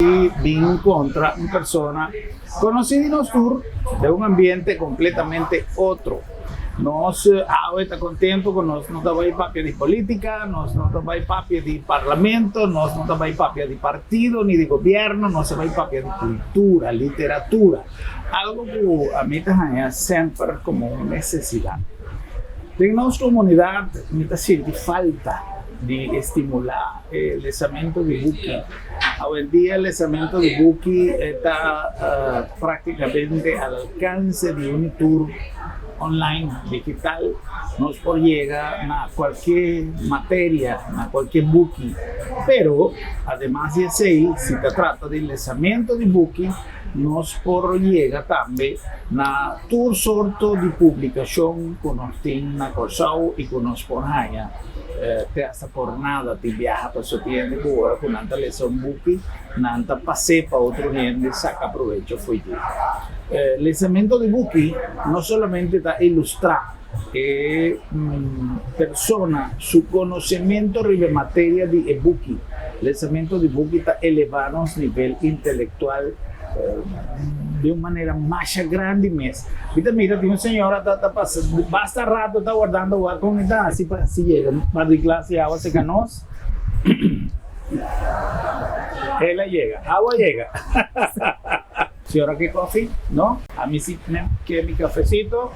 I bin kontra un persona konosí di nos tur den un ambiente kompletamente otro. Nos awe ta kontentu ku nos no ta bai papia di polítika, nos no ta bai papia di parlamento, nos no ta bai papia di partido ni di gobièrnu, nos ta bai papia di kultura, literatura, algu ku ami ta haña semper komo un nesesidat. Den nos komunidat mi ta sinti falta di estimulá e lesamentu di buki. Awendia lesamentu di buki ta práktikamente al alkanse di un tur online, digital. Nos por yega na kualke materia, na kualke buki. Pero, ademas di esei, si ta trata di lesamentu di buki, nos por yega tambe na tur sorto di publikashon ku nos tin na Kòrsou i ku nos por haña. Te hasta por nada tin biaha pasobra tin hende ku ora ku nan ta lesa un buki nan ta pas'é pa otro hende saka probecho fo'i dje. Lesamento di buki no solamente ta ilustrá e persona su konosementu riba e materia di e buki, lesamento di buki ta elevá nos nivel intelektual di un manera masha grandi mes. Mi ta mira tin un señora ta ta pasa basta rato ta wardando wak con e ta haci pa si yega un par di glas di awa cerca nos. El a yega, awa a yega. Señora ke kofi? No? Ami si ke mi cafecito.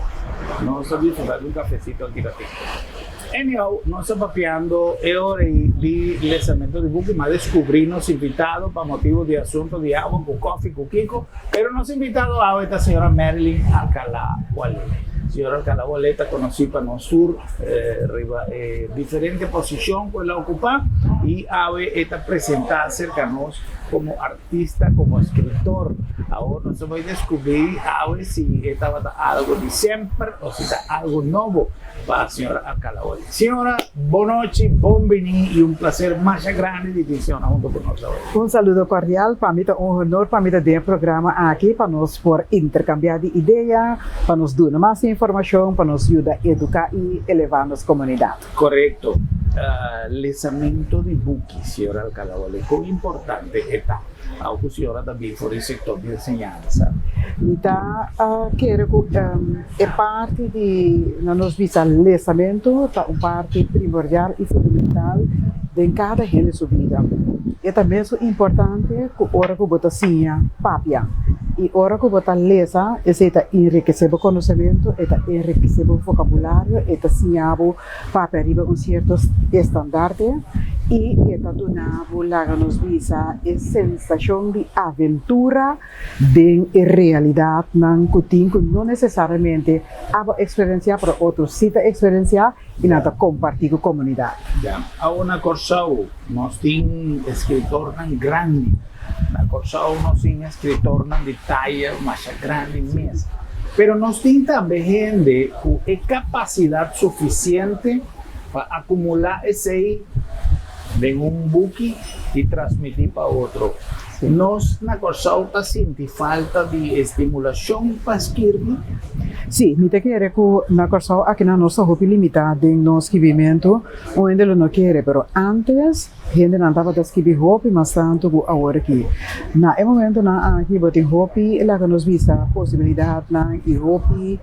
Nos ta disfruta di un cafecito aki ratito. Anyhow, nos ta papiando e ora ei di lesamento di buki, m'a descubri nos invitado pa motibo di asunto di awa cu kofi cu kico, pero nos invitado awe ta señora Marilyn Alcalá Wallé. Señora Alcalá Wallé ta conoci pa nos tur riba e diferente posicion cu el a ocupa y awe e ta presenta cerca nos como artista, como escritor. Awor nos ta bay descubri awe si e tabata algo di semper o si ta algo nobo. Pa señora Alcala Wallé. Señora, bon nochi, bon bini y un placer masha grandi di tin señora hunto cu nos awe. Un saludo cordial, pa mi ta un honor pa mi ta den e programa aki pa nos por intercambia di idea, pa nos duna mas informacion, pa nos yuda educa y eleva nos comunidad. Corecto. Lesamento di buki, señora Alcala Wallé, con importante e ta? Awo cu señora ta bin for di sector di enseñansa. Mi ta kere cu e parti di na nos bisa lesamentu ta un parti primordial y fundamental den cada hende su bida. E ta mesun importante cu ora cu bo ta siña papia y ora cu bo ta lesa esey ta enrikece bo conocemento, e ta enrikece bo vocabulario, e ta siña bo papia riba un cierto estandarte y e ta duna bo laga nos bisa e sensacion di aventura den e realidadnan cu tin cu no necesariamente abo experiencia pero otro si ta experiencia y nan ta comparti cu comunidad. Ya, awo na Corsou nos tin escritornan grandi, na Corsou nos tin escritornan di taya masha grandi mes, pero nos tin tambe hende cu e capacidad suficiente pa acumula esey den un buki y transmiti pa otro. Nos na Kòrsou ta sinti falta di estimulashon pa skirbi? Sí, mi ta kere ku na Kòrsou akinan nos ta hopi limitá den nos skibimentu. Un hende lo no kere, pero ántes hendenan tabata skibi hopi mas tantu ku awor aki. Na e momentunan aki bo tin hopi laga nos bisa posibilidatnan i hopi.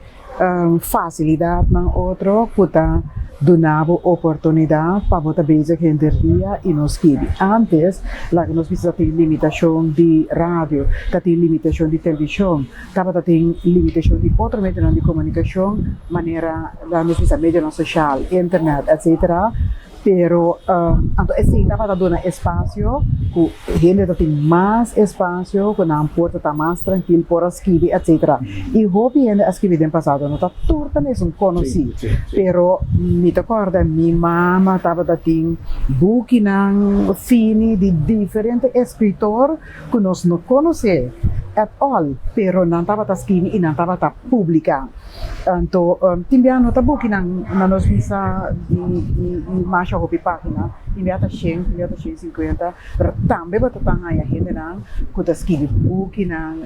Facilidadnan otro cu ta duna bo oportunidad pa bo ta bezig henter dia y no skibi. Antes, laga nos bisa ta tin limitacion di radio, ta tin limitacion di television, tabata tin limitacion di otro medionan di comunicacion manera laga nos bisa medionan social, internet, etcetera. Pero anto esei tabata duna espasio ku hende ta tin mas espasio ku nan por ta ta mas trankil por a skibi etcetera. I hopi hende a skibi den pasado no ta tur ta mesun konosí pero mi ta kòrda mi mama tabata tin bukinan fini di diferente eskritor ku nos no konosé at all pero nan tabata skibi i nan tabata publiká. Anto tin bia no ta bukinan na nos bisa di masha hopi pagina, tin bia ta shen, tin bia ta shen sinkuenta, pero tambe bo ta tan haya hendenan ku ta skibi bukinan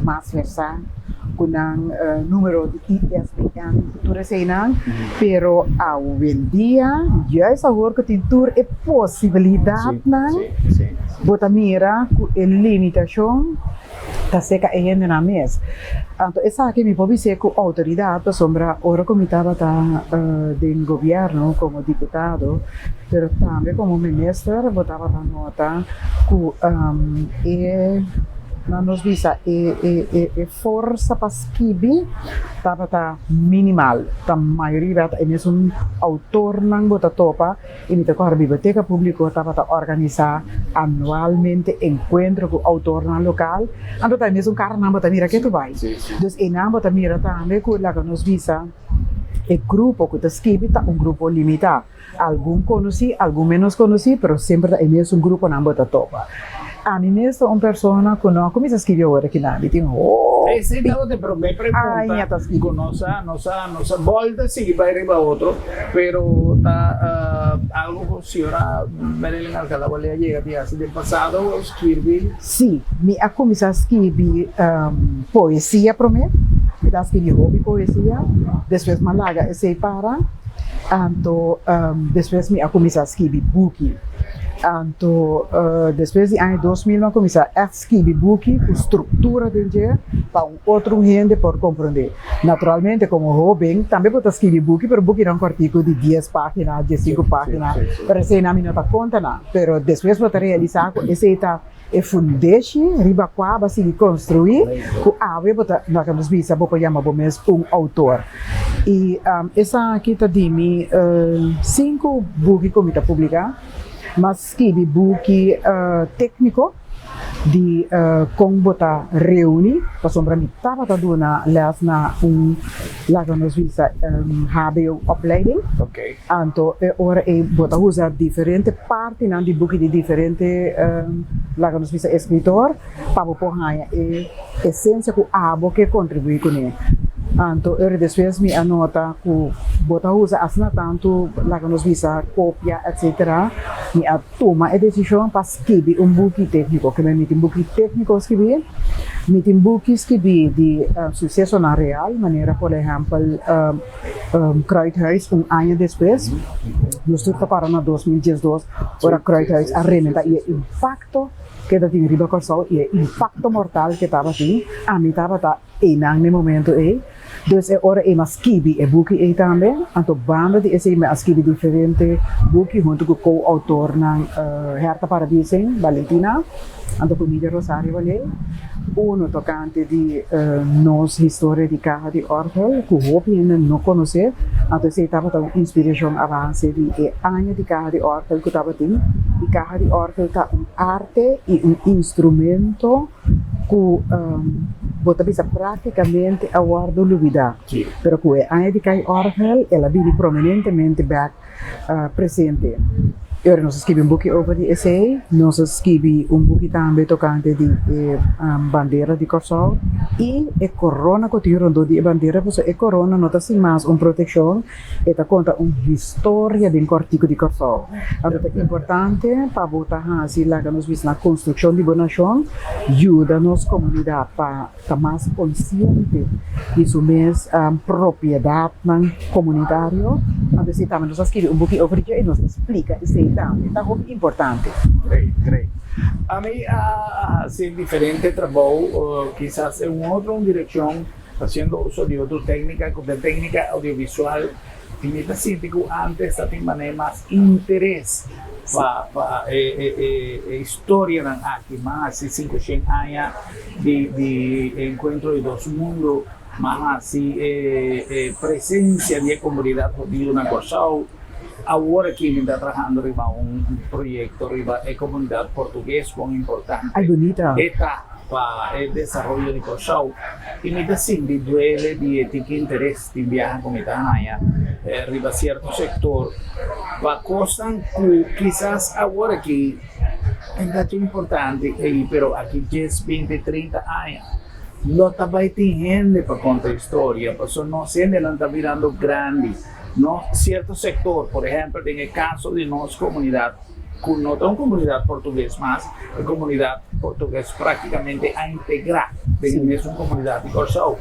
mas versá Ku nan numero di ISBN tur eseinan, pero awendia juist awor ku tin tur e posibilidatnan bo ta mira ku e limitashon ta seka e hendenan mes. Anto esaki mi por bis'é ku outoridat pasobra ora ku mi tabata den gobièrnu komo diputado pero tambe komo minister bo tabata nota ku e nan nos bisa e e e forsa pa skibi tabata minimal. Ta mayoria bia ta e mesun outornan bo ta topa i mi ta kòrda Biblioteka Públiko tabata organisá anualmente enkuentro ku outornan lokal, anto ta e mesun karanan bo ta mira ke tu bai. Dus einan bo ta mira tambe ku laga nos bisa e grupo ku ta skibi ta un grupo limitá. Algun konosí, algun ménos konosí, pero semper ta e mesun gruponan bo ta topa. Ami mes ta un persona ku no a kuminsá skibi awor aki nan. Mi tin hopi Esei tabata e promé pregunta aña ta skibi. ku nos a nos a nos a bòlta sigui bai riba otro, pero ta algu ku señora Marilyn Alcalá Wallé a yega di hasi den pasado, skirbi? Sí, mi a kuminsá skibi poesia promé. Mi ta skibi hopi poesia, despues mi a laga esei para. Anto despues mi a kuminsá skibi buki. Anto despues di aña 2000 mi a kuminsá ègt skibi buki ku struktura den dje pa un otro hende por komprondé. Naturalmente komo hóben tambe bo ta skibi buki pero bukinan kòrtiku di dies página, diesinku página, pero eseinan mi no ta konta nan. Pero despues bo ta realisá ku esei ta E fundeshi riba kua bo a sigui konstruí ku awe bo ta, laga nos bisa, bo por yama bo mes un outor. I esaki ta di mi sinku buki ku mi ta publiká. Mi a skibi buki tékniko di kon bo ta reuní, pasobra mi tabata duna lès na un, laga nos bisa, hbo-opleiding. Anto e ora ei bo ta usa diferente partinan di buki di diferente laga nos bisa eskritor pa bo por haña e esensia ku abo ke kontribuí kuné. Anto ora despues mi a nota ku bo ta usa asina tantu laga nos bisa kopia etsetera mi a tuma e desishon pa skibi un buki tékniko. Ke mi tin buki tékniko skibí, mi tin buki skibí di susesonan real manera por ehèmpel. Kruithuis un aña despues, nos tur ta para na 2012 ora Kruithuis a rementa y e impacto ke ta tin riba Kòrsou y e impacto mortal ke tabatin, ami tabata einan n'e momento ei, dus e ora ei mi a skibi e buki ei tambe, anto banda di esei mi a skibi diferente buki hunto ku ko-outornan Herta Paradising, Valentina. Anto ku Nidia Rosario a lei uno tokante di nos historia di kaha di òrgel ku hopi hende no konosé. Anto esei tabata un inspirashon a base di e aña di kaha di òrgel ku tabatin. I kaha di òrgel ta un arte i un instrumento ku bo ta bisa práktikamente a wòrdu lubidá. Pero ku e aña di kaha di òrgel el a bini prominentemente bèk presente. E ora nos a skibi un buki over di esei, nos a skibi un buki tambe tokante di e bandera di Kòrsou i e korona ku tin rondó di e bandera, pasobra e korona no ta sin mas un protekshon, e ta konta un historia den kòrtiku di Kòrsou. Anto ta importante pa bo ta hasi laga nos bisa na konstrukshon di bo nashon, yuda nos komunidat pa. Ta mas konsiente di su mes propiedatnan komunitario. Anto esei tambe nos a skirbi un buki over dje i nos ta splika esei tambe. Ta hopi importante. Great, great. Ami a hasi diferente trabou, kisas den un otro un direkshon, hasiendo uso di otro téknika, ku ta téknika audiovisual. I mi ta sinti ku ántes ta tin manera mas interes pa pa e e e historianan aki, mas hasi 500 aña di di enkuentro di dos mundu, mas hasi e e presensia di e komunidat hudiu na Kòrsou. Awor aki mi ta trahando riba un proyekto riba e komunidat portugues kon importante e ta pa e desaroyo di Kòrsou i mi ta sinti duele di e tiki interes. Tin biaha ku mi ta haña riba sierto sektor pa kosnan ku kisas awor aki e ta ta importante ei, pero aki dies, binti, trinta aña no ta bai tin hende pa konta historia pasobra nos hendenan ta birando grandi. No sierto sektor, por ehèmpel den e kaso di nos komunidat ku no ta un komunidat portugues mas, e komunidat portugues práktikamente a integrá den e mesun komunidat di Kòrsou.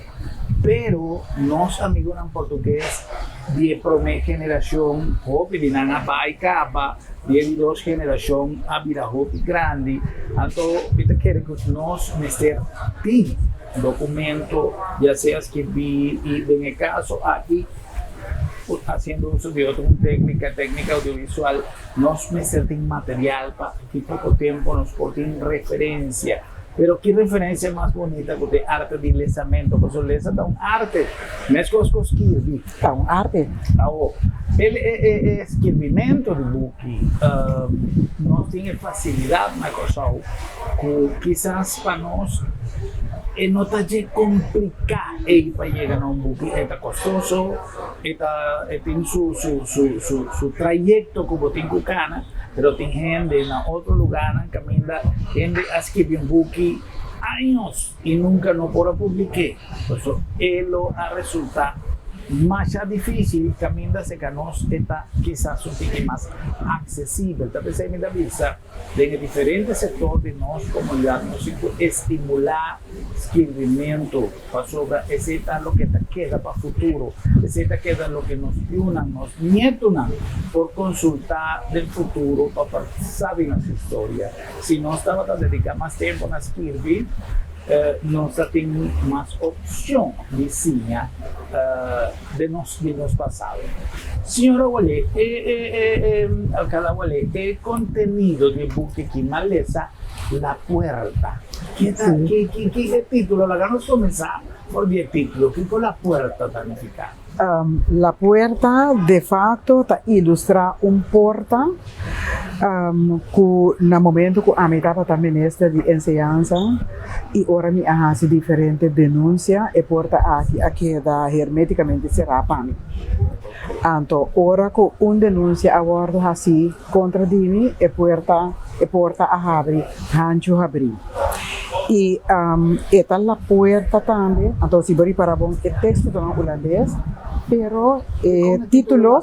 Pero nos amigunan portugues di e promé generashon hopi di nan a bai kaba, di e di dos generashon a bira hopi grandi. Anto mi ta kere ku nos mester tin dokumento ya sea skibí i den e kaso aki hasiendo uso di otro un téknika, téknika audiovisual, nos mester tin material pa ki poko tempu nos por tin referensia. Pero ki referencia mas bunita cu t'e arte di lesamento? Pasobra lesa ta un arte, mescos cu skirbi. Ta un arte. Awo, e e skirbimento di buki, nos tin e facilidad na Corsou cu kisas pa nos e no ta dje complica ey pa yega na un buki. E ta costoso, e ta e tin su su su su su trayecto cu bo tin cu cana. Pero tin hende na otro lugarnan caminda hende a skirbi un buki años y nunca no por a publike. Pasobra e lo a resulta masha dificil caminda seca nos e ta kisas un tiki mas accesibel. Ta pesey mi ta bisa den e diferente sector di nos comunidad nos tin cu estimula skirbimento pasobra esey ta loke ta keda pa futuro, esey ta keda loke nos yunan, nos nietonan por konsultá den futuro pa por sabi nos historia. Si nos tabata dediká mas tempu na skirbi, nos ta tin mas opshon di siña den nos di nos pasado. Señora Wallé, e Alcalá Wallé, e kontenido di e buki aki, Malesa La Puerta. Ki ta ki ki ki e titulo? Laga nos kuminsá for di e titulo. Kiko La Puerta ta nifiká? La Puerta de facto ta ilustrá un porta ku na momento ku ami tabata minister di enseñansa i ora mi a hasi diferente denunsia e porta aki a keda hermétikamente será pa mi. Anto ora ku un denunsia a wòrdu hasí Kontra di mi e puerta, e porta a habri, hanchu habrí. I e ta la puerta tambe, anto si bo ripara bon e teksto ta na hulandes, pero e título,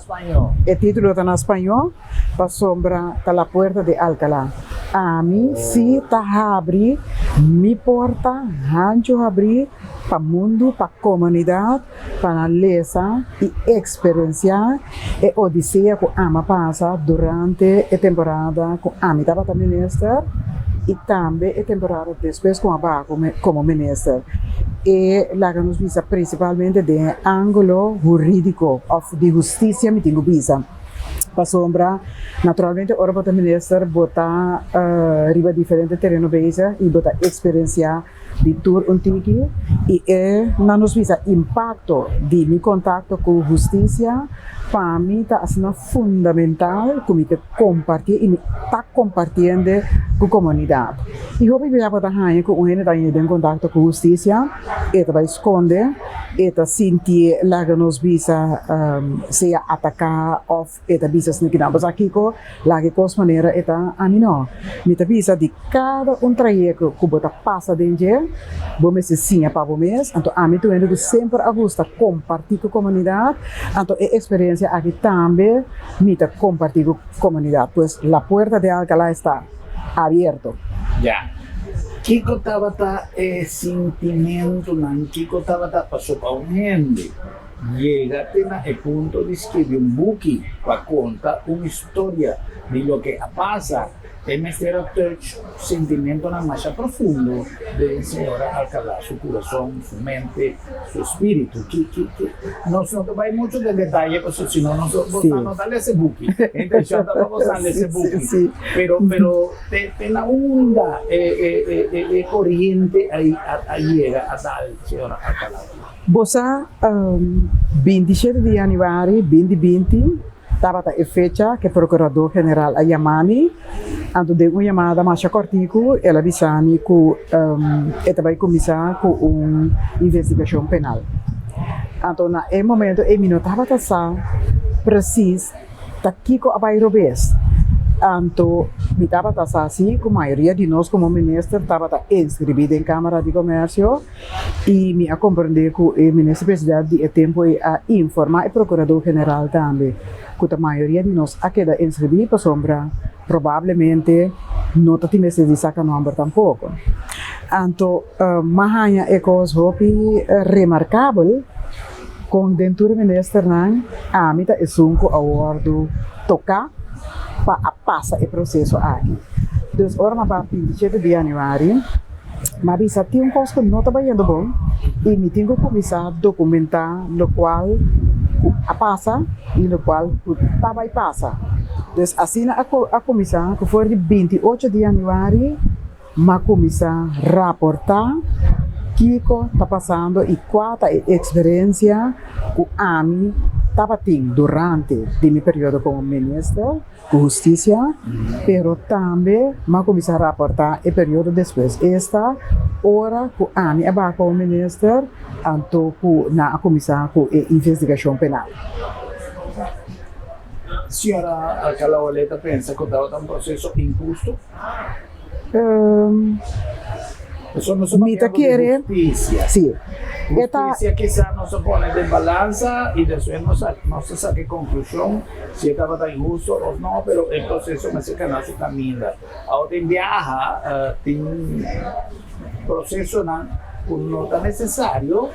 e título ta na spañó, pasobra ta la puerta de Alcalá. Ami si ta habri mi porta hanchu habrí pa mundu, pa komunidat. Pa nan lesa i eksperensiá e odisea ku ami a pasa durante e temporada ku ami tabata minister i tambe e temporada despues ku mi a baha komo minister. E laga nos bisa prinsipalmente den e ángulo hurídiko òf di hustisia mi tin ku bisa. Pasobra naturalmente ora bo ta minister bo ta riba diferente tereno bezig i bo ta eksperensiá Di tur un tiki i e na nos bisa impakto di mi kontakto ku hustisia pa mi ta asina fundamental ku mi ke komparti i mi ta kompartiende ku komunidat. I hopi bia bo ta haña ku un hende ta yega den kontakto ku hustisia e ta bai skonde, e ta sintié laga nos bisa sea ataká òf E ta bisa esaki nan, Bo sa kiko? Laga e kos manera e ta, ami no. Mi ta bisa di kada un trayekto ku bo ta pasa den dje, bo mester siña pa bo mes. Anto ami tur hende ku semper a gusta kompartí ku komunidat, anto e eksperensia aki tambe mi ta kompartí ku komunidat. Pues la puerta de Alcalá esta abierto. Ya. Kiko tabata e sintimentunan? Kiko tabata pasó pa un hende? Yega te na e punto di skirbi un buki pa konta un historia di loke a pasa, e mester a touch sentimentonan masha profundo den señora Alcalá su kurason, su mente, su espíritu. Ki, ki, ki. Nos no ta bai mucho den detaye pasobra si no nos bo sa no ta lesa e buki. E intencion ta pa bo sa lesa e buki. Pero, pero te, te na unda e, e, e, e koriente ei a, a yega a dal señora Alcalá? Bo sa, 27 di yanüari 2020 tabata e fecha ku e prokurador general a yama mi. Anto den un yamada masha kòrtiku el a bisa mi ku e ta bai kuminsá ku un investigashon penal. Anto na e momento ei mi no tabata sa presis ta kiko a bai robes. Anto mi tabata sa si ku mayoria di nos komo minister tabata inskribí den Kámara di Komèrsio. I mi a komprendé ku e minister president di e tempu ei a informá e prokurador general tambe ku ta mayoria di nos a keda inskribí pasobra probablemente no ta tin mester di saka nòmber tampoko. Anto m'a haña e kos hopi remarkabel kon den tur e ministernan ami ta esun ku a wòrdu toká pa a pasa e proseso aki. Dus ora m'a ba 27 di yanüari m'a bisa tin un kos ku no ta bayendo bon i mi tin ku kuminsá dokumentá lokual ku a pasa i lokual ku ta bai pasa. Dus asina a kuminsá ku for di 28 di yanüari. M'a kuminsá raportá kiko ta pasando i kua ta e eksperensia ku ami tabatin durante di mi periodo komo minister ku hustisia, pero tambe m'a kuminsá raportá e periodo despues, esta ora ku ami a baha komo minister anto ku nan a kuminsá ku e investigashon penal. Señora Alcalá-Wallé ta pensa ku tabata un proseso inhusto? Mi ta kere, si, e ta. Hustisia kisa nos a pone den balansa i despues nos a nos ta saka e konklushon si e tabata inhusto òf no, pero e proseso mester kana su kaminda. Awor tin biaha tin prosesonan ku no ta nesesario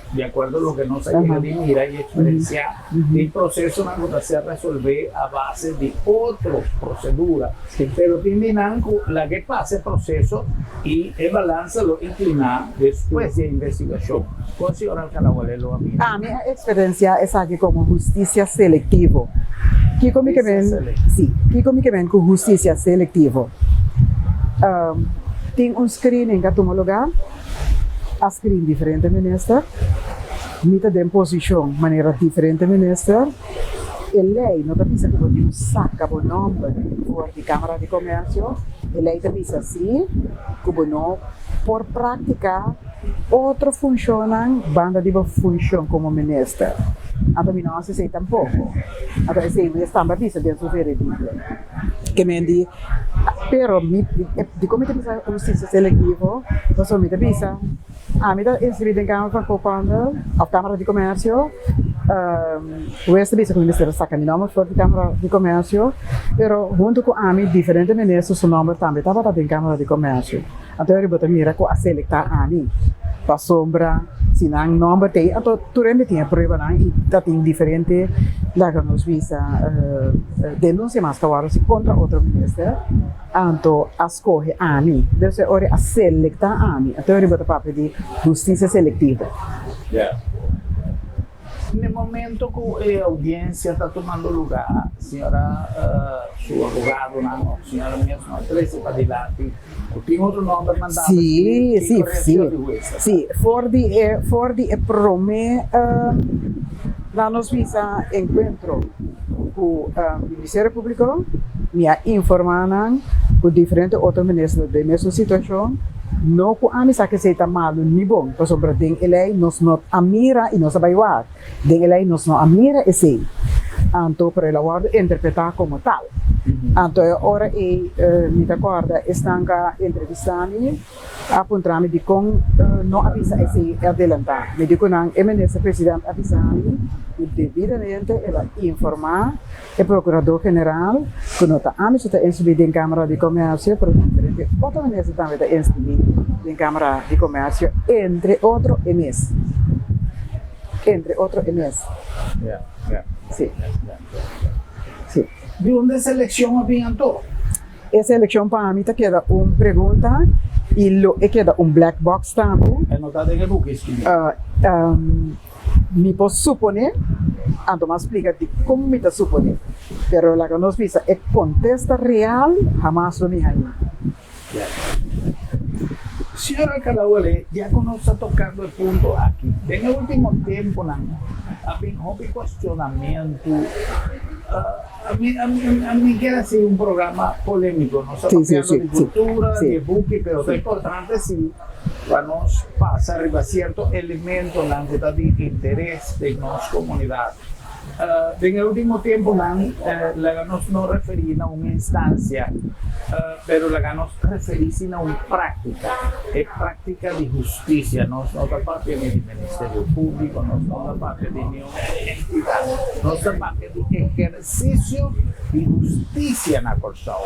di akuerdo loke nos a yega di mira i eksperensiá. Tin procesonan cu ta ser resolve a base di otro procedura, pero tin di nan cu laga e pasa e proceso y e balansa lo inclina despues di e investigacion. Con señor Alcalá Wallé lo a mira? Ami a experiencia esaki como husticia selectivo. Kico mi ke men? Si, kico mi ke men cu husticia selectivo? Tin un screening a tuma lugar, a screen diferente minister. Mi ta den posishon manera diferente minister. E lei no ta bisa ku bo tin ku saka bo nòmber for di Kámara di Komèrsio. E lei ta bisa si ku bo no por praktiká otro funshonnan banda di bo funshon komo minister. Anto mi no hasi esei tampoko. Anto esei mes tambe a bisa den su veredikto. Ke men di, pero mi, dikon mi ta bisa hustisia selektivo? Pasobra mi ta bisa. Ami ta inscribi den Kamer van Koophandel of Kamera di Komersio. Hues ta bisa ku mi mester a saka mi nòmber for di Kamera di Komersio, pero huntu ku ami diferente minister su nòmber tambe tabata den Kamera di Komersio. Anto e riba ta mira ku a selektá ami pasobra si nan nòmber ta ei, anto tur hende tin e pruebanan i ta tin diferente laga nos bisa denunsia mas ta wòrdu hasi kontra otro minister. Anto a skohe ami. Dor e ora a selektá ami. Anto e riba ta papia di hustisia selektivo. Na e momento ku e oudiensia ta tumando lugá, señora su abogadonan òf señora mesmo a trese padilanti ku tin otro nòmber mandá pa skibí, Sí, kiko sí, sí. reakshon di hues ta? Sí, for di e for di e promé laat nos bisa enkuentro ku Ministerio Públiko, mi a informá nan ku diferente otro minister den mesun situashon, no ku ami sa ku esei ta malu ni bon, pasobra den e lei nos no a mira i nos a bai wak, den e lei nos no a mira esei, anto pero el a wòrdu interpretá komo tal. Anto e ora ei mi ta kòrda esnan ku a entrevistá mi a puntra mi dikon no a bisa esei adelantá. Mi di ku nan e minister president a bisa mi ku debidamente el a informá e prokurador general ku no ta ami so ta inskribí den Kámara di Komèrsio pero diferente otro minister tambe ta inskribí den Kámara di Komèrsio entre otro e mes. Entre otro e mes. Sí. Sí. Di unda e selekshon a bin anto? E selekshon pa mi ta keda un pregunta i lo e keda un black box tambe. E no ta den e buki skibí. Mi por suponé, anto mi a splika dikon mi ta suponé, pero laga nos bisa e kontesta real hamas lo mi haña. Señor Alcalá-Wallé, ya ku nos ta tokando e punto aki, den e último tempunan a bin hopi kuestionamentu. Ami kier hasi un programa polémiko. Nos ta papiando di kultura, di e buki, pero ta importante si pa nos pasa riba sierto elementonan ku ta di interes den nos komunidat. Den e último tempunan laga nos no referí na un instansia, pero laga nos referí si na un práktika, e práktika di hustisia. Nos no ta papia ni di Ministerio Públiko, nos no ta papia di niun entidat, nos ta papia di ehersisio di hustisia na Kòrsou.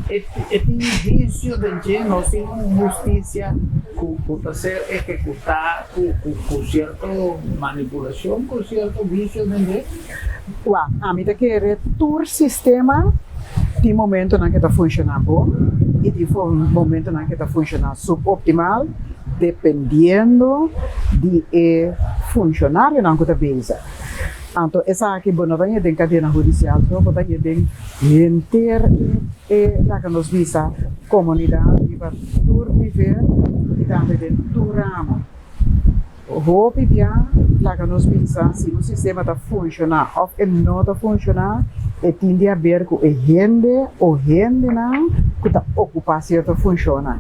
E e tin visio den dje, nos tin un hustisia ku ku ta ser ehekutá ku ku ku sierto manipulashon, ku sierto visio den dje. Wak, ami ta kere tur sistema tin momentonan ke ta funshoná bon i tin momentonan ke ta funshoná suboptimal dependiendo di e funshonarionan ku ta bezig. Anto esaki bo no ta ña den kadena hudisial so, bo ta ña den henter e laga nos bisa komunidat riba tur nivel i tambe den tur ramo. Hopi bia laga nos bisa si un sistema ta funshoná òf e no ta funshoná, e tin di haber ku e hende o hendenan ku ta okupá sierto funshonnan.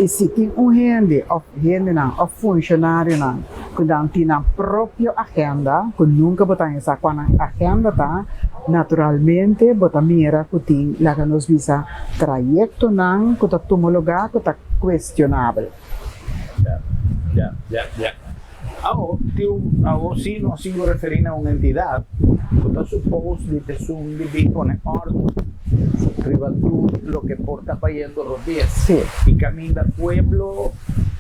I si tin un hende òf hendenan òf funshonarionan ku nan tin nan propio agenda, ku nunka bo ta haña sa kua nan agenda ta, naturalmente bo ta mira ku tin, laga nos bisa, trayektonan ku ta tuma lugá ku ta kuestionabel. Ya, ya, ya, ya. Awo, tin, awo si nos sigo referí na un entidat ku ta supos di ta esun di bin pone òrdu riba tur loke por ta bayendo robes. Sí. I kaminda pueblo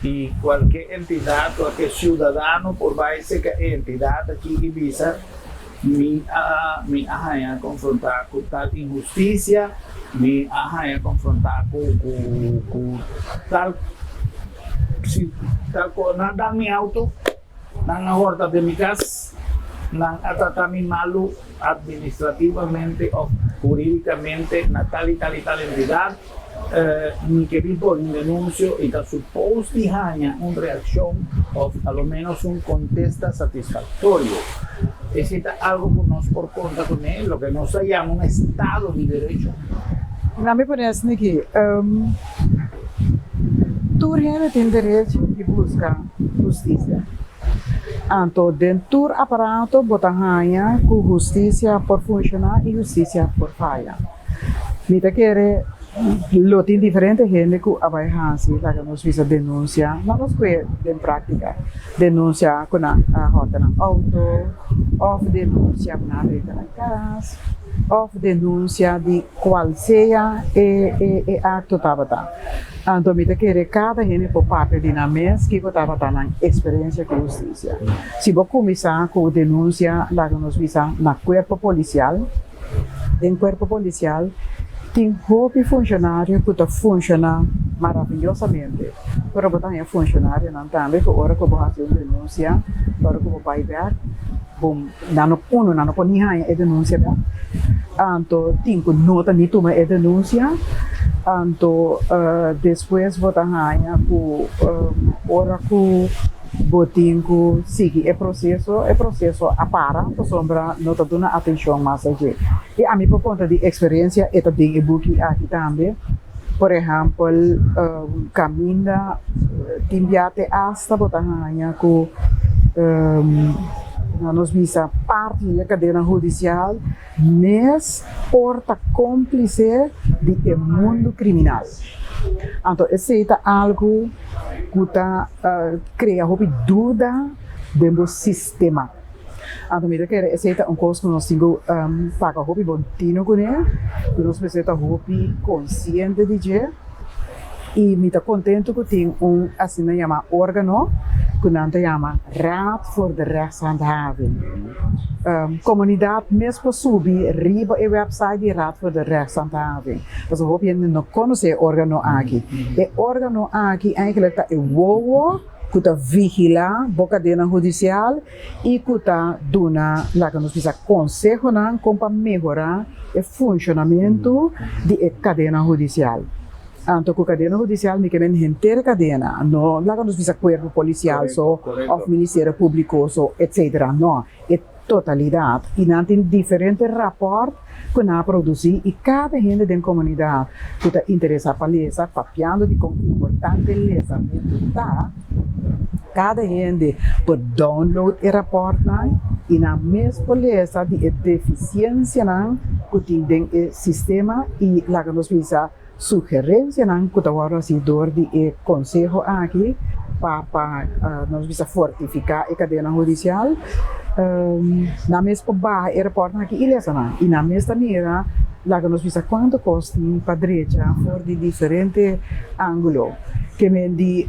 i kualke entidat, kualke siudadano por bai serka e entidat aki i bisa, Mi a mi a haña konfrontá ku tal inhustisia, mi a haña konfrontá ku ku ku tal si tal kos. Nan a dan mi outo, nan a hòrta den mi kas, nan a trata mi malu administrativamente òf hurídikamente na tal i tal i tal entidat. Mi ke bin pone un denunsio i ta supos di haña un reakshon òf a lo ménos un kontesta satisfaktorio. Esei ta algu ku nos por konta kuné, loke nos ta yama un estado di derecho. Nan mi pone asina aki, Tur hende tin derecho di buska hustisia. Anto den tur aparato bo ta haña ku hustisia por funshoná i hustisia por faya. Mi ta kere lo tin diferente hende ku a bai hasi laga nos bisa denunsia, no nos kue den práktika, denunsia ku nan a hòrta nan outo òf denunsia ku nan a drenta nan kas òf denunsia di kual sea e e akto tabata. Anto mi ta kere kada hende por papia di nan mes kiko tabata nan eksperensia ku hustisia. Si bo kuminsá ku denunsia laga nos bisa na kuerpo polisial, Den cuerpo policial tin hopi funcionario cu ta funciona maravillosamente, pero bo ta haña funcionarionan tambe cu ora cu bo haci un denuncia, ora cu bo bay bek, bo nan no uno nan no por ni haña e denuncia bek, anto tin cu no ta ni tuma e denuncia, anto despues bo ta haña cu ora cu. Bo tin ku sigui e proseso, e proseso a para pasobra no ta duna atenshon mas a dje. I ami por konta di eksperensia, e ta den e buki aki tambe. Por ehèmpel, kaminda tin bia te asta bo ta haña ku nos bisa parti di e kadena hudisial mes por ta kómplise di e mundu kriminal. Anto esei ta algu ku ta krea hopi duda den bo sistema. Anto mi ta kere esei ta un kos ku nos tin ku paga hopi bon tino kuné, ku nos mester ta hopi konsiente di dje. I mi ta kontentu ku tin un asina yamá órgano ku nan ta yama Raad voor de Rechtshandhaving. Komunidat mes por subi riba e wèpsait di Raad voor de Rechtshandhaving. Pasobra hopi hende no konosé e órgano aki. E órgano aki eigentlik ta e wowo ku ta vigilá bo kadena hudisial i ku ta duna, laga nos bisa, konsehonan kon pa mehorá e funshonamentu di e kadena hudisial. Anto ku kadena hudisial mi ke men henter kadena, no laga nos bisa kuerpo polisial so òf ministerio públiko so etsetera, no, e totalidat. I nan tin diferente rapòrt ku nan a produsí i kada hende den komunidat ku ta interesá pa lesa, papiando di kon importante lesamentu ta, kada hende por download e rapòrtnan i nan mes por lesa di e defisiensianan ku tin den e sistema i laga nos bisa Sugerencianan cu ta wordo haci door di e conseho aki pa pa nos bisa fortifica e cadena hudicial, nan mes por baha e reportnan aki y lesa nan y nan mes ta mira. Laga nos bisa kuantu kos tin pa drecha for di diferente ángulo. Ke men di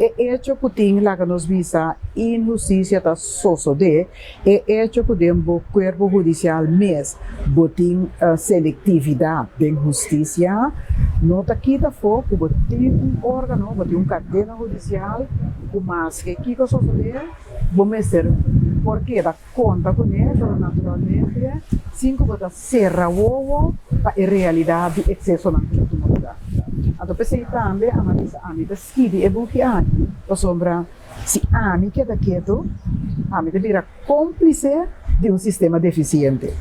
e echo ku tin laga nos bisa inhustisia ta sosodé, e echo ku den bo kuerpo hudisial mes bo tin selektividat den hustisia, no ta kita afó ku bo tin un órgano, bo tin un kadena hudisial ku maske kiko sosodé bo mester por keda Konta kuné, pero naturalmente sin ku bo ta sera wowo pa e realidat di eksesonan ku ta tuma lugá. Anto p'esei tambe ami a bisa ami ta skibi e buki aki, pasobra si ami keda ketu, ami ta bira kómplise di un sistema defisiente.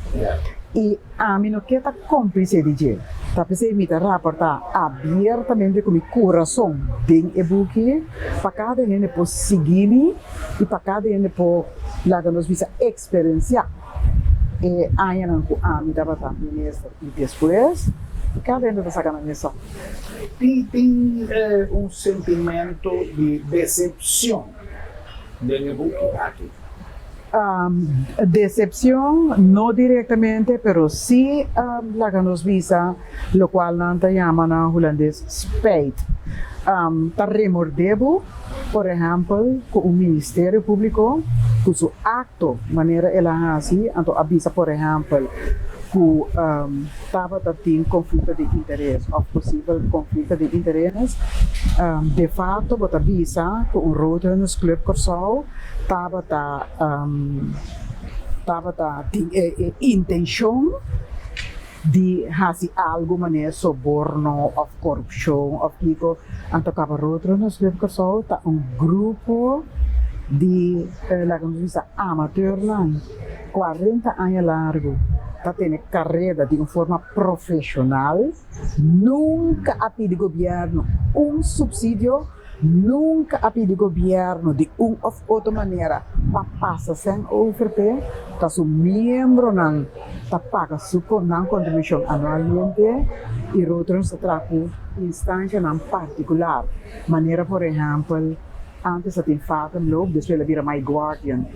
I ami no ke ta kómplise di dje. Ta p'esei mi ta raportá abiertamente ku mi kurason den e buki pa kada hende por sigui mi i pa kada hende por laga nos bisa eksperensiá e añanan ku ami tabata minister i despues kada hende ta saka nan mes sòm. Tin un sentimentu di desepshon den e buki aki? Desepshon no direktamente pero si laga nos bisa lokual nan ta yama na hulandes spijt. Ta remordé bo. Por ehèmpel, ku un ministerio públiko ku su akto manera el a hasi, anto a bisa por ehèmpel ku tabata tin konflikto di interes òf posibel konflikto di interes, de fakto bo ta bisa ku un Roadrunners Club Kòrsou tabata tabata tin e intenshon di hasi algu manera soborno òf korupshon òf kiko. Anto kaba Roadrunners Club Kòrsou ta un grupo di laga nos bisa amateurnan 40 aña largu ta tene kareda di un forma profeshonal, nunka a pidi gobièrnu un supsidio. Nunka a pidi gobièrnu di un òf otro manera pa pasa sèn over p'e, ta su miembronan ta paga su nan kontribushon anualmente i Rotrons ta traha ku instanshanan partikular, manera por ehèmpel ántes ta tin Fatenloop, despues el a bira My Guardian.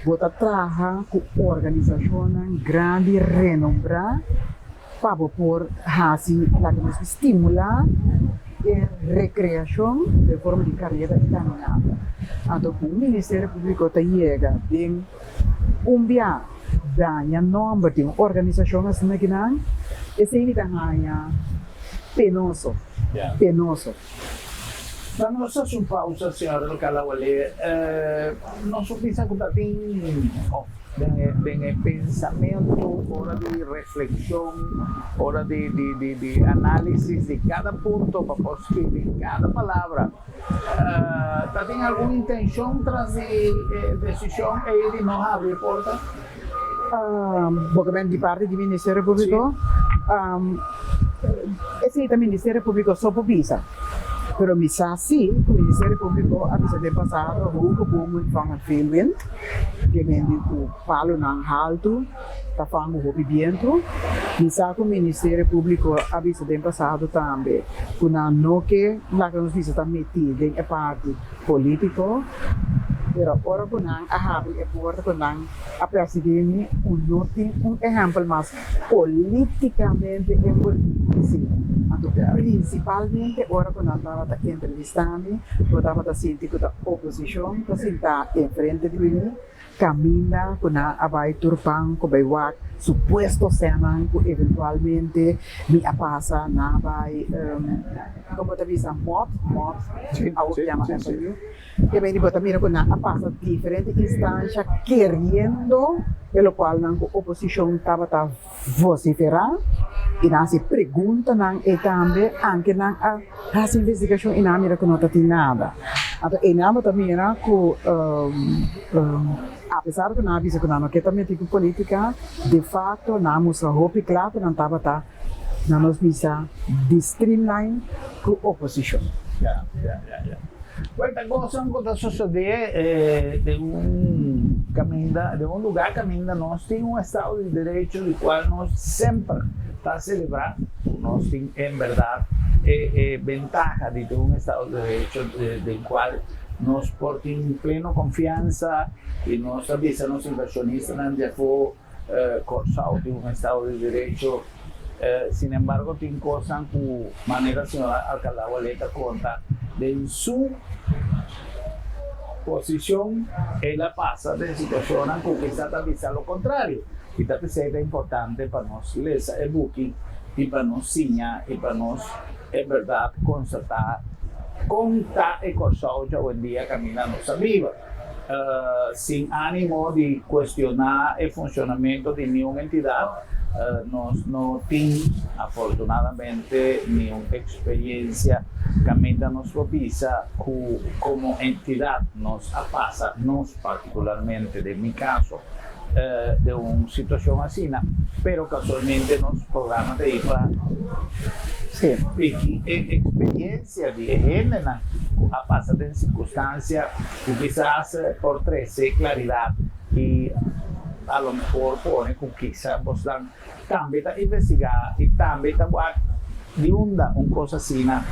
Bo ta traha ku organisashonnan grandi renombrá. Pa bo por hasi laga nos stimulá e rekreashon den forma di kareda i kaminata. Anto ku un Ministerio Públiko ta yega den un bia daña nòmber di un organisashon asina kinan, esei mi ta haña penoso, penoso. Pa nos hasi un pausa, señor Alcalá-Wallé, nos por bisa ku ta tin òf den e pensamentu, ora di reflekshon, ora di di análisis di kada punto pa por skirbi kada palabra, ta tin algun intenshon tras di e desishon ei di no habri e porta? Bo ke men di parti di Ministerio Públiko? Esei ta Ministerio Públiko so por bisa. Pero mi sa si ku Ministerio Públiko a bisa den pasado hoge bomen vangen veel wind, ke men di ku palonan haltu ta fanga hopi bientu. Mi sa ku Ministerio Públiko a bisa den pasado tambe ku nan no ke laga nos bisa ta metí den e parti polítiko, pero ora ku nan a habri e porta ku nan a persiguí mi, un no tin un ehèmpel mas políticamente envolví ku esei. Anto prinsipalmente ora ku nan tabata entrevistá mi, bo tabata sinti ku ta oposishon ta sintá enfrente di mi, kaminda ku nan a bai tur banko bai wak supuesto sènnan ku eventualmente mi a pasa, nan a bai, komo ta bisa, mòt, mòt, awor yama FIU. E bini bo ta mira ku nan a pasa diferente instansha keriendo e lokual nan ku oposishon tabata vosiferá i nan hasi preguntanan ei tambe anke nan a hasi investigashon i nan a mira ku no ta tin nada. Anto einan bo ta mira ku apesar ku nan a bisa ku nan no ke ta meti ku politika de fakto nan a mustra hopi kla ku nan tabata nan nos bisa di streamline ku oposishon. Bueno, ta cosnan cu ta sucede den un caminda, den un lugar caminda nos tin un estado di derecho di cual nos semper ta celebra cu nos tin en berdad e e bentaha di tin un estado di derecho den cual nos por tin pleno confianza y nos ta bisa nos inversionistanan di afo Kòrsou tin un estado di derecho. Sin embargo tin kosnan ku manera señora Alcalá Wallé ta konta den su posishon el a pasa den situashonnan ku kisas ta bisa lo kontrario i ta p'esei ta importante pa nos lesa e buki i pa nos siña i pa nos en bèrdat konstatá kon ta e Kòrsou djawendia kaminda nos a biba. Sin ánimo di kuestioná e funshonamentu di niun entidat, nos no tin afortunadamente niun eksperiencia kaminda nos por bisa ku komo entidat nos a pasa, nos partikularmente den mi kaso, den un situashon asina, pero kasualmente nos programa ta ei pa piki e eksperiencia di e hendenan ku a pasa den sirkunstansia ku kisas por trese klaridat i a lo mehor pone ku kisa bosnan tambe ta investigá i tambe ta wak di unda un kos asina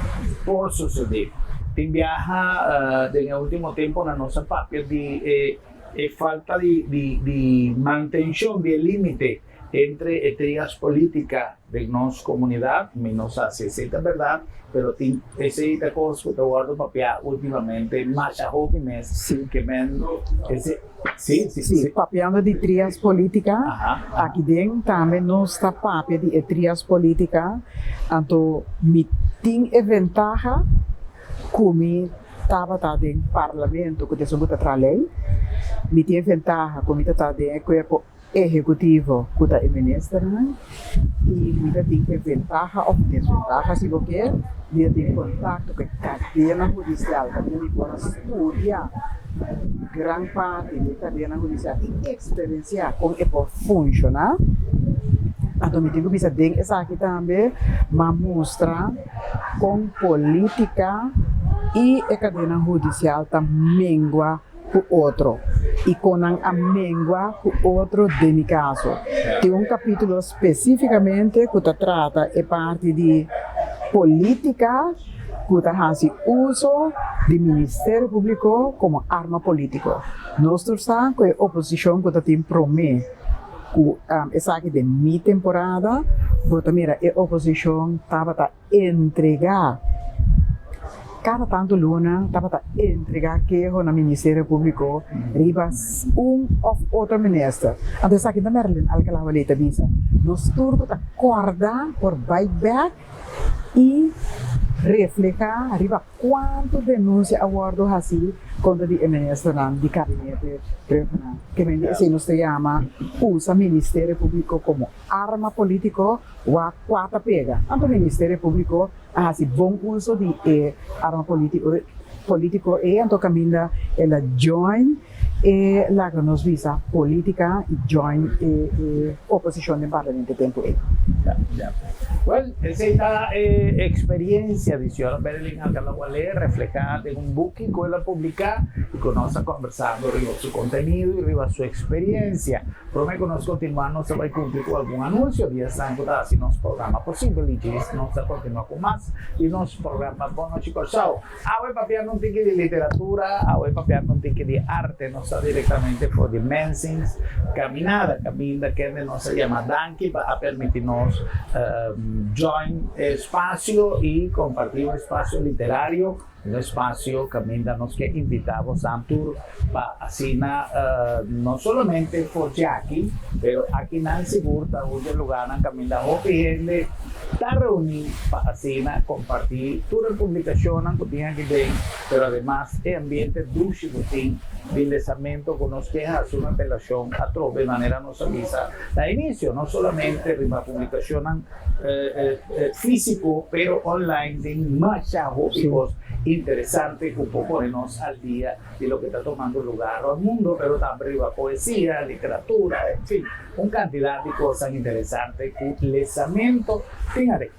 por sosodé. Tin biaha den e último temponan nos a papia di e e falta di di di mantenshon di e límite entre e trias polítika den nos komunidat. Mi no sa si esei ta bèrdat, pero tin esei ta kos ku ta wòrdu papiá últimamente masha hopi mes ke men esei. Sí, sí, Sí, papiando di trias polítika, aki den tambe nos ta papia di e trias polítika, anto mi tin e ventaha ku mi tabata den parlamento ku ta esun ku ta traha lei, mi tin e ventaha ku mi ta ta den e kuerpo ehekutivo ku ta e ministernan i mi ta tin e ventaha òf desventaha si bo kier, mi ta tin kontakto ku e kadena hudisial pasobra mi por a studia gran parti di e kadena hudisial i eksperensiá kon e por funshoná. Anto mi tin ku bisa den esaki tambe m'a mustra kon polítika i e kadena hudisial ta mengua ku otro i kon nan a mengua ku otro den mi kaso. Tin un kapítulo spesífikamente ku ta trata e parti di polítika ku ta hasi uso di Ministerio Públiko komo arma polítiko. Nos tur sa ku e oposishon ku ta tin promé ku esaki den mi temporada bo ta mira e oposishon tabata entregá kada tantu luna tabata entregá keho na Ministerio Públiko riba un òf otro minister. Anto esaki ta Merlin Alcalá Wallé ta bisa, Nos tur ku ta kòrda por bai bèk i reflehá riba Kuantu denunsia a wòrdu hasí kontra di e ministernan di kabinete Rhuggenaath? Ke men di esei nos ta yama usa Ministerio Públiko komo arma polítiko wak kua ta pega. Anto Ministerio Públiko a hasi bon uso di e arma polítiko ei anto kaminda el a join e laga nos bisa polítika i join e oposishon den parlamento e tempu ei. Ya, ya. Well, esei ta e experiencia di señora Marilyn Alcalá Wallé reflehá den un buki ku el a publiká i ku nos a kòmbersando riba su kontenido i riba su experiencia. Promé ku nos kontinuá nos ta bai kumpli ku algun anunsio di esnan ku ta hasi nos programa posibel i djis nos ta kontinuá ku mas di nos programa Bon Nochi Kòrsou. Awe papiando un tiki di literatura, awe papiando un tiki di arte, nos ta directamente for di Mensing's Caminada, caminda kende nos a yama danki pa a permiti nos join e espacio y comparti un espacio literario, un espacio caminda nos ke invita bosan tur pa asina no solamente for djaki, pero akinan sigur ta un di e lugarnan caminda hopi hende ta reuní pa asina kompartí tur e publikashonnan ku tin aki den, pero ademas e ambiente dushi ku tin di lesamentu ku nos ke hasi un apelashon atrobe manera nos a bisa na inisio, no solamente riba publikashonnan físiko pero online tin masha hopi kos interesante ku por pone nos al dia di loke ta tomando lugar rònt mundu, pero tambe riba poesia, literatura, en fin. Un kantidat di kosnan interesante ku lesamento tin aden.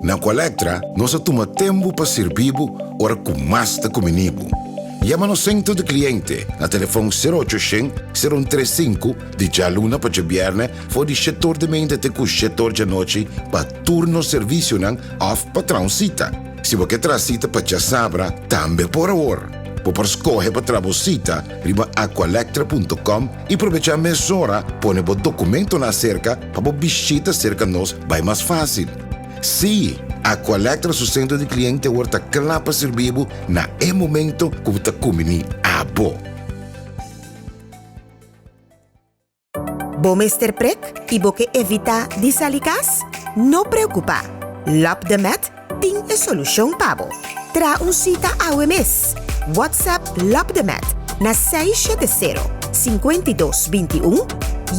Na Colectra nos a tuma tempu pa sirbi bo ora ku mas ta kumini bo. Yama nos Centro di Cliente na telefon sero ocho shen, sero un tres sinku di djaluna pa djabièrnè for di shetor di meinta te ku shetor djanochi pa tur nos servisionan òf pa traha un sita. Si bo ke traha sita pa djasabra, tambe por awor. Bo por skohe pa traha bo sita riba aqualectra.com i probechá mesora pone bo dokumentonan aserka pa bo bishita serka nos bai mas fásil. Sí, Aqualectra su sentro di kliente awor ta kla pa sirbi bo na e momento ku bo ta kumbiní abo. Bo mester prek i bo ke evitá di sali kas? No preokupá! Labdemed tin e solushon pa bo. Traha un sita awe mes! WhatsApp Labdemed na 670 52 21,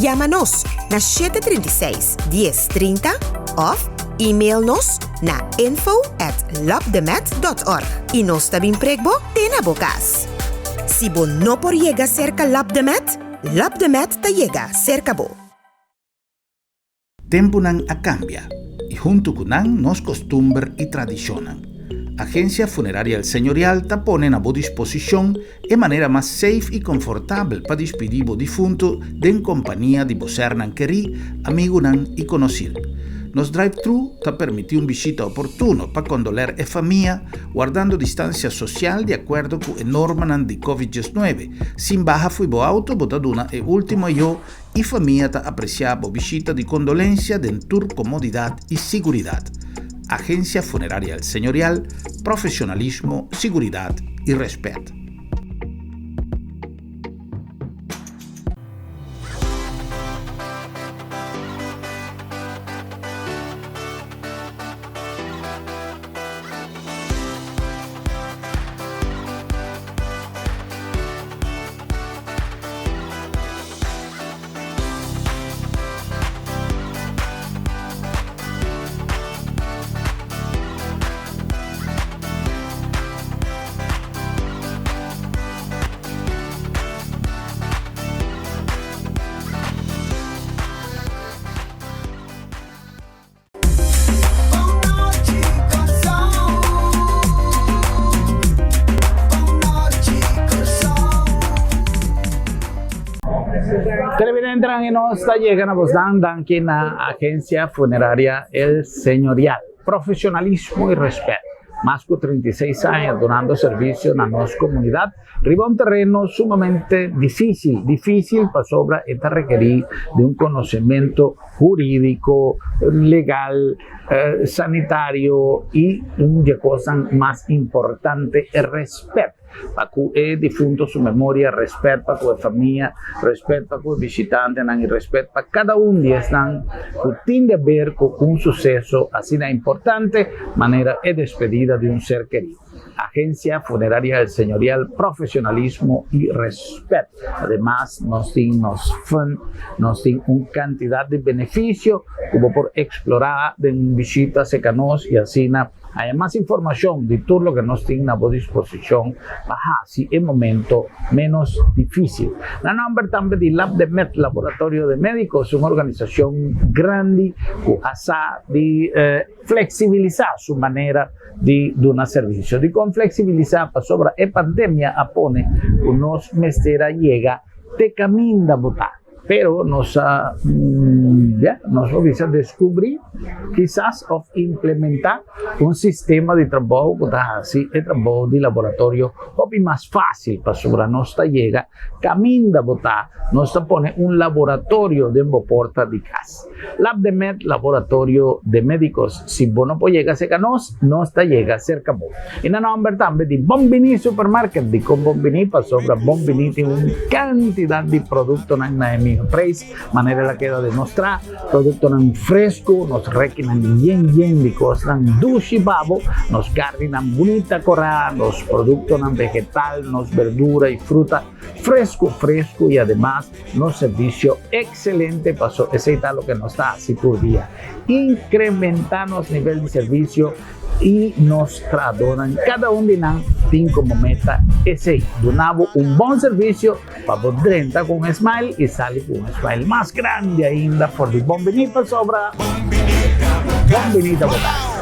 yama nos na 736 10 30 òf email nos na info at labdemed dòt org i nos ta bin prek bo te na bo kas. Si bo no por yega serka Labdemed, Labdemed ta yega serka bo. Tempunan a kambia i huntu ku nan nos kostumber i tradishonnan. Agensia Funeraria El Señorial ta pone na bo disposishon e manera mas safe i konfortabel pa dispidí bo difuntu den kompania di bo sernan kerí, amigunan i konosir. Nos drive-thru ta permití un bishita oportuno pa kondoler e famia, wardando distansia sosial di akuerdo ku e normanan di Covid 19. Sin baha fui bo auto bo ta duna e ultimo yo i famia ta aprecia bo bishita di condolencia den tur comodidad i siguridad. Agencia Funeraria El Señorial, profesionalismo, siguridad i respet. Televidentenan y nos ta yega na bosnan danki na Agencia Funeraria El Señorial. Profesionalismo y respet. Mas cu 36 aña dunando servicio na nos comunidad Riba un tereno sumamente difícil, difícil pasobra e ta rekerí di un konosementu hurídiko, legal, sanitario i un di e kosnan mas importante e rèspèt pa ku e difunto su memoria, rèspèt pa ku e famia, rèspèt pa ku e bishitantenan i rèspèt pa kada un di esnan ku tin di aber ku un suseso asina importante manera e despedida di un ser kerido. Agencia Funeraria El Señorial, profesionalismo y respet. Ademas nos tin nos fund, nos tin un cantidad di beneficio cu bo por explora den un bishita cerca nos y asina haya mas informacion di tur loke nos tin na bo disposicion pa haci e momento menos dificil. Na nomber tambe di Labdemed, Laboratorio de Medicos, un organisacion grandi cu a sa di Fleksibilisá su manera di duna servisio. Dikon fleksibilisá? Pasobra e pandemia a pone ku nos mester a yega te kaminda bo ta. Pero nos a, ya, nos por bisa deskubrí kisas òf implementá un sistema di trabou ku ta hasi e trabou di laboratorio hopi mas fásil pasobra nos ta yega kaminda bo ta, nos ta pone un laboratorio den bo porta di kas. Labdemed, Laboratorio de Medicos, si bo no por yega cerca nos, nos ta yega cerca bo. Y na nomber tambe di Bon Bini Supermarket, dicon Bon Bini? Pasobra Bon Bini tin un cantidad di productonan na e miho prijs, manera el a keda demostra, productonan fresco, nos rekinan yen yen di cosnan dushi pa bo, nos carninan bunita cora, nos productonan vegetal, nos berdura y fruta fresco fresco y ademas Nos servicio excelente paso esey ta loke nos ta haci tur dia. Incrementa nos nivel di servicio y nos trahadornan cada un di nan tin como meta esey, duna bo un bon servicio pa bo drenta cu un smile y sali cu un smile mas grandi ainda for di bon bini pasobra bon bini ta bo cas.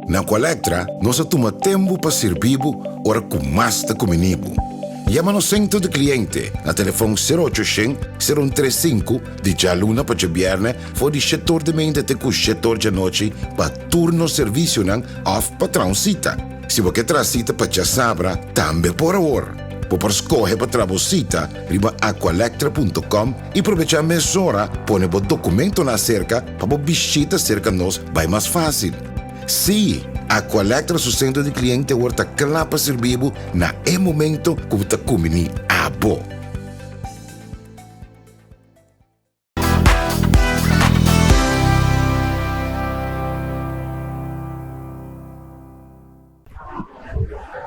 Na Aqualectra nos a tuma tempu pa sirbi bo ora ku mas ta kuminí bo. Yama nos Sentro di Kliente na telefòn sero ocho shen, sero un tres sinku di djaluna pa djabièrnè for di shetor di meinta te ku shetor djanochi pa tur nos servisionan òf pa traha un sita. Si bo ke traha sita pa djasabra, tambe por awor. Bo por skohe pa traha bo sita riba aqualectra punto com i probechá mesora pone bo dokumentonan aserka pa bo bishita serka nos bai mas fásil. Sí, Aqualectra su sentro di kliente awor ta kla pa sirbi bo na e momento ku bo ta kumbiní abo.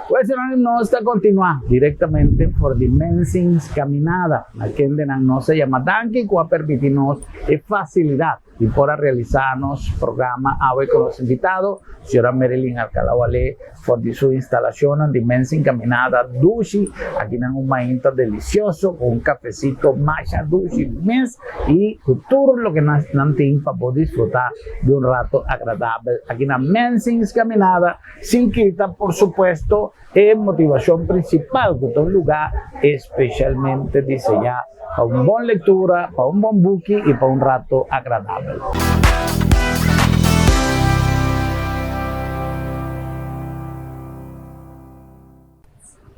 Pues nos ta kontinuá direktamente for di Mensing's Caminada, na kendenan nos ta yama danki ku a permití nos e fasilidat di por a realisá nos programa awe ku nos invitado, señora Marilyn Alcalá Walé, for di su instalashonnan di Mensing Caminada dushi, akinan un mainta delisioso ku un kafesito masha dushi mes i ku tur loke nan tin pa bo disfrutá di un rato agradabel aki na Mensing's Caminada, sin kita por supuesto E motivashon prinsipal ku ta un lugá espeshalmente diseñá pa un bon lektura, pa un bon buki i pa un rato agradabel.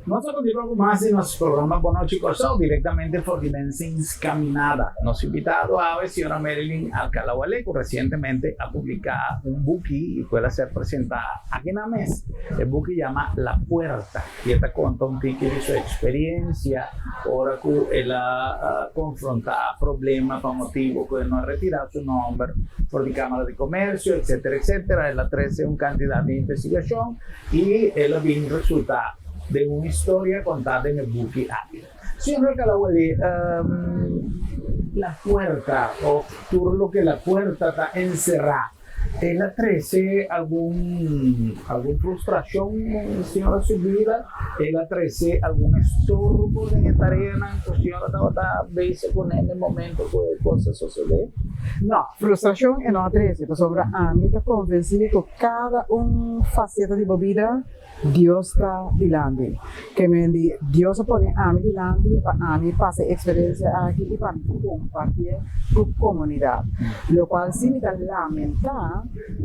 Nos ta kontinua ku mas di nos programa Bon Nochi Kòrsou direktamente for di Mensing's Caminada. Nos invitado awe señora Marilyn Alcala Wale ku resientemente a publiká un buki i ku el a ser presentá aki na mes. E buki yama La Puerta i e ta konta un tiki di su eksperensia ora ku el a konfrontá problema pa motibu ku e no a retirá su nòmber for di Kámara di Komersio etsetera etsetera. El a trese un kantidat di investigashon. I el a bin resultá den un historia kontá den e buki aki. Señor Calawalí, La Puerta òf tur loke La Puerta ta enserá, el a trese algun algun frustrashon den señora su bida? El a trese algun estorbo den e tareanan ku señora tabata bezig kuné den e momento ku e kos a sosodé? No, frustrashon e no a trese, pasobra ami ta konvensí ku Kada un faseta di bo bida, Dios ta dilanti. Ke men di, Dios a pone ami dilanti pa ami pasa e eksperensia aki i pa mi kompartié ku komunidat. Lokual si mi ta lamentá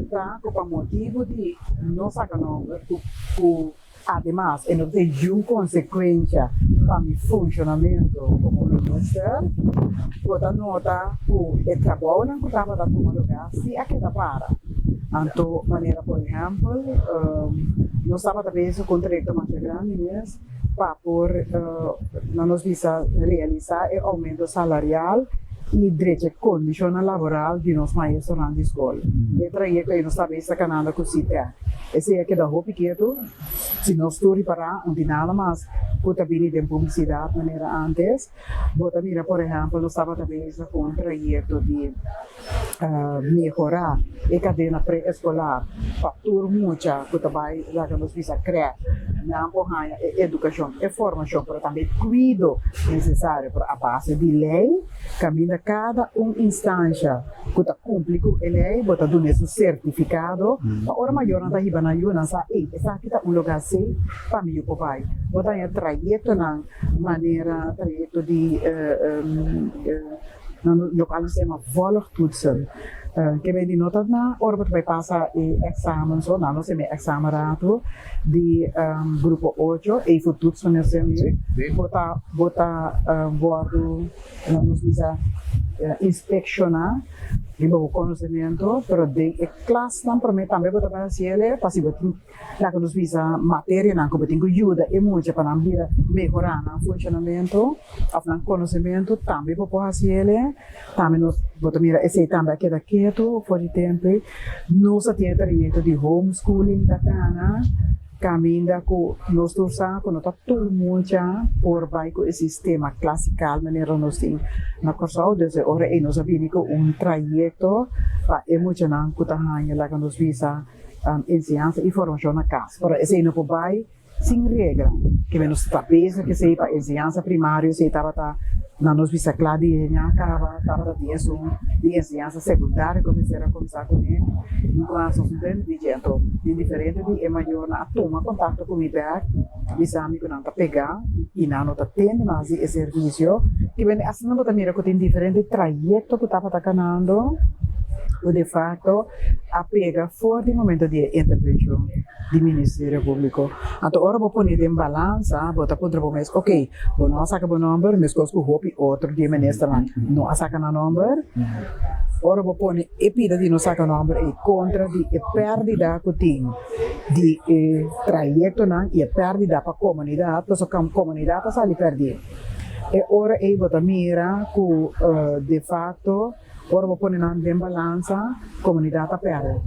ta ku pa motibu di no saka nomber ku ku Ademas, e no tin niun konsekuensha pa mi funshonamentu komo minister. Bo ta nota ku e trabounan ku tabata tuma lugá si a keda para. Anto, manera por ehèmpel, nos tabata bezig ku un trayekto masha grandi mes pa por, nan nos bisa, realisá e oumento salarial i drecha e kondishonnan laboral di nos maestronan di skol. E trayekto ei nos ta bezig ta kanando ku CTEC. Esei a keda hopi ketu, si nos tur ripará, un di nada mas ku ta bini den publisidat manera ántes. Bo ta mira, por ehèmpel, nos tabata bezig ku un trayekto di mehorá e kadena pre-eskolar pa tur mucha ku ta bai laga nos bisa krè, nan por haña e edukashon, e formashon, pero tambe e kuido nesesario. Pero a base di lei, kaminda kada un instansha ku ta kumpli ku e lei, bo ta dun'é su sertifikado pa ora mayornan ta hiba nan yu, nan sa, ey, esaki ta un lugá safe pa mi yu por bai. Bo ta haña trayektonan manera trayekto di lokual nos ta yama volgtoetsen. Ke bende no ta na ora bo ta bai pasa e eksamen so, nan nos yama e eksamen ratu di grupo ocho, evo-toets nos yama e. Bo ta bo ta wòrdu nan nos bisa inspekshoná riba bo konosementu, pero den e klasnan promé tambe bo ta bai hasi el pa si bo tin laga nos bisa materianan ku bo tin ku yuda e mucha pa nan bira mehorá nan funshonamentu òf nan konosementu tambe bo por hasi el. Tambe nos bo ta mira esei tambe a keda ketu for di tempu. Nos a tin e trayekto di homeschooling ta kana. Kaminda ku nos tur sa ku no ta tur mucha por bai ku e sistema klasikal manera nos tin na Kòrsou. Dus e ora ei nos a bini ku un trayekto pa e muchanan ku ta haña laga nos bisa enseñansa i formashon na kas. Pero esei no por bai sin regla. Kimen nos ta bezig esei pa enseñansa primario esei tabata. Na nos bisa kla di e ña kaba tabata tin esun di enseñansa sekundario ku mester a kuminsá kuné. Nunka mas nos no tende di dje. Anto tin diferente di e mayornan a tuma kontakto ku mi bèk bisa mi ku nan ta pegá i nan no ta tende mas di e servisio. I wende asina bo ta mira ku tin diferente trayekto ku tabata kanando ku defakto a pega for di momento di e intervenshon di Ministerio Públiko. Anto ora bo pone den balansa bo ta puntra bo mes, oke, Bo no a saka bo nomber, meskos ku hopi otro di e ministernan no a saka nan nomber. Ora bo pone e pida di no saka nomber ei kontra di e pèrdida ku tin di e trayektonan i e pèrdida pa komunidat, pasobra komunidat ta sali pèrdí. E ora ei bo ta mira ku defakto Ora bo pone nan den balansa, komunidat ta pèrdè.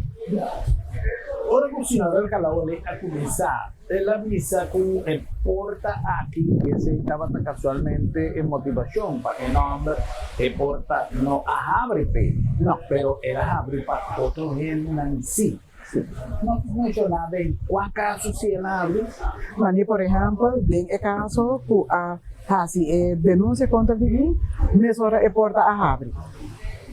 Ora ku señor Alcalá-Wallé a kuminsá, el a bisa ku e porta aki, esei tabata kasualmente e motivashon pa e nòmber, e porta no a habri p'e, pero el a habri pa otro hendenan sí. No ta menshoná den kua kaso si el a habri. Mane por ehèmpel, den e kaso ku a hasi e denunsia kontra di mi, mesora e porta a habri.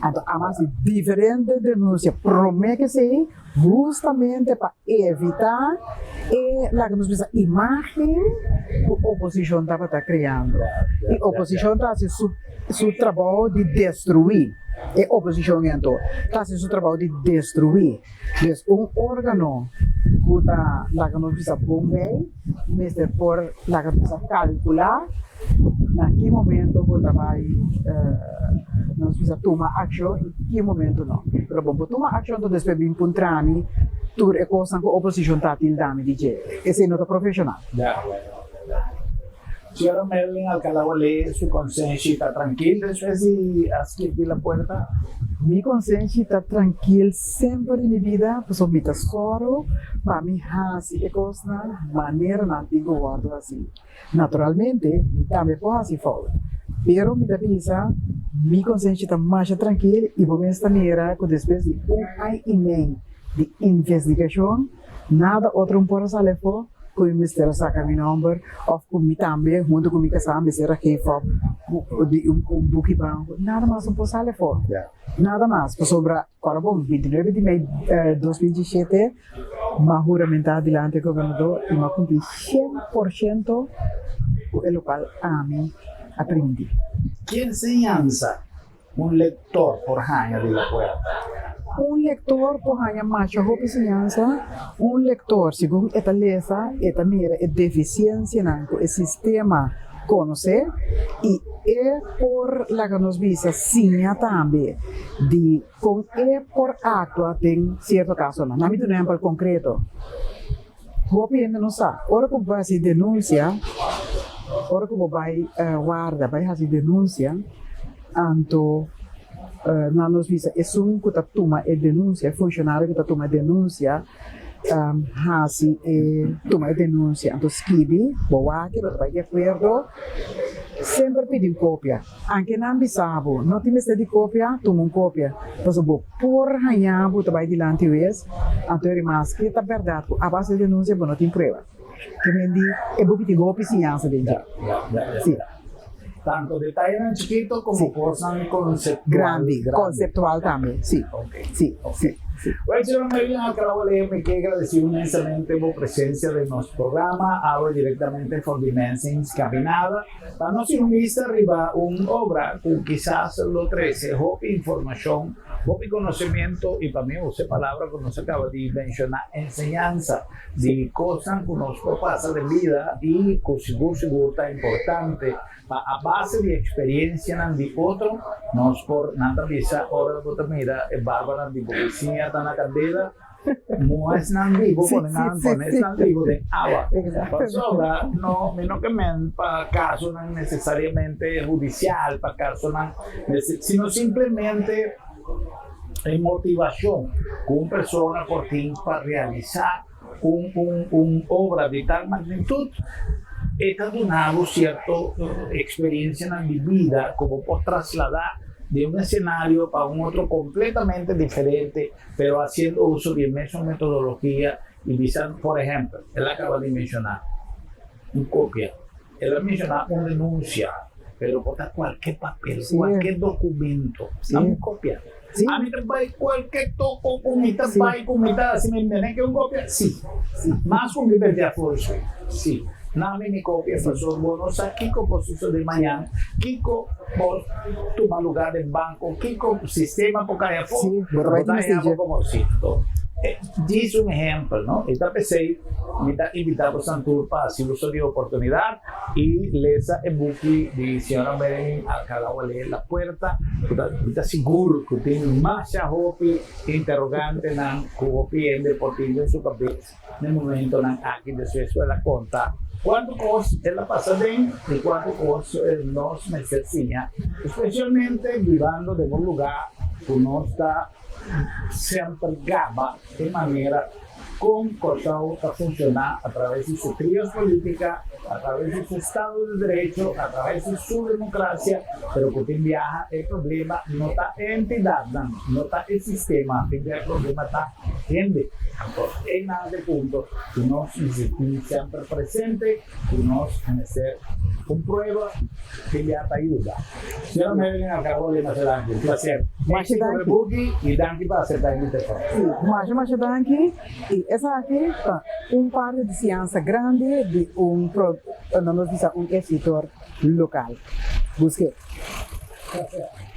Anto a hasi diferente denunsia promé ku esei, hustamente pa evitá e, laga nos bisa, imágen ku oposishon tabata kreando. I oposishon ta hasi su su trabou di destruí. E oposishon anto ta hasi su trabou di destruí. Des un órgano ku ta laga nos bisa bon bei mester por laga nos bisa kalkulá na ki momento bo ta bai nos bisa tuma akshon i ki momento no. Pero bo por tuma akshon anto despues bin puntra mi tur e kosnan ku oposishon ta tilda mi di dje. Esei no ta profeshonal. Señora Merlin Alcalá Wallé su konsenshi ta trankil despues di a skirbi La Puerta? Mi konsenshi ta trankil semper di mi bida pasobra mi ta sòru pa mi hasi e kosnan manera nan tin ku wòrdu hasi. Naturalmente mi tambe por hasi fout, pero mi ta bisa mi konsenshi ta masha trankil i bo mes ta mira ku despues di un aña i mei di investigashon nada otro un por a sali afó ku mi mester a saka mi nòmber òf ku mi tambe huntu ku mi kasá mester a geef òf di un buki banko nada mas no por sali afó nada mas pasobra ora bo 29 di mei 2017 mi a huramentá dilanti e gobernador i mi a kumpli 100% ku e lokal ami a primintí. Ki enseñansa Un lector por haña di La Puerta? Un lector por haña masha hopi siñansa. Un lector, segun e ta lesa, e ta mira e deficiencianan cu e sistema conoce y e por laga nos bisa siña tambe di con e por actua den cierto casonan. Nan mi duna un ehempel concreto. Hopi hende no sa, ora cu bo hasi denuncia, ora cu bo bay warda bay hasi denuncia, anto nan nos bisa esun cu ta tuma e denuncia, e funcionario cu ta tuma e denuncia hasi e tuma e denuncia, anto skibi bo wak bo ta bay di acuerdo, semper pidi un copia. Anke nan bisa bo, no tin mester di kopia, tuma un kopia, pasobra bo por haña bo ta bai dilanti wes, anto e rimaske ta bèrdat ku a base di denunsia bo no tin prueba. Ke men di e buki tin hopi siñansa den dje. Si. Tanto detayenan chikito komo kosnan konseptual. Grandi, konseptual tambe, si. Si, si, si. Bueno, señora Marilyn Alcalá Wallé, mi ke gradesí inmensamente bo presensia den nos programa, awe direktamente for di Mensing's Caminada. Pa nos tin un bista riba un obra ku kisas lo trese hopi informashon, hopi konosementu i pa mi usa e palabra ku nos a kaba di menshoná, enseñansa di kosnan ku nos por pasa den bida i ku sigur sigur ta importante pa a base di eksperiensianan di otro nos por, nan ta bisa ora bo ta mira e barbanan di bo bisiña ta na kandela, Muha esnan bibo, pone nan, pone esnan bibo den awa. Pasobra no, mi no ke men pa kasonan nesesariamente hudisial, pa kasonan, sino simplemente e motivashon ku un persona por tin pa realisá un un un obra di tal magnitut, e ta duna bo sierto eksperensianan di bida ku bo por trasladá di un esenario pa un otro kompletamente diferente. Pero haciendo uso di e mesun metodologia y bisa, por ehempel, el a caba di menciona un copia, el a menciona un denuncia. Pero por ta kualke papel, kualke dokumento, nan mi kopia. Ami ta bai kualke toko ku mi ta bai ku mi ta hasi mi menen ke un kopia? Si. Mas ku mi perde afor su. Si. Nan mi mi kopia pasobra bo no sa kiko por sosode mañan, kiko por tuma lugar den banko, kiko sistema por kai afó, bo ta haña bo komo si. Djis un ehempel, no? I ta p'esei mi ta invitá bo Santur pa hasi uso di e oportunidat i lesa e buki di señora Marilyn Alcalá Wallé, La Puerta, ku ta, mi ta sigur ku tin masha hopi interogantenan ku hopi hende por tin den su kabes na e momentonan aki despues ku el a konta kuantu kos el a pasa den i kuantu kos nos mester siña, espesialmente bibando den un lugá ku nos ta Semper gaba e manera kon Kòrsou ta funshoná a traves di su trias polítika, a traves di su estado de derecho, a traves di su demokrasia, pero ku tin biaha e problema no ta e entidatnan, no ta e sistema, tin biaha e problema ta hende. Anto einan ta e punto ku nos mester tin semper presente ku nos mester un prueba tin biaha ta yuda. Señora Marilyn Alcalá masha danki. Un placer. Masha Éxito danki. Buki y danki pa acepta e invitacion. Sí, masha masha danki. Y esaki ta un parte di siansa grandi di un pro, no nos bisa un escritor local. Busque. Placer.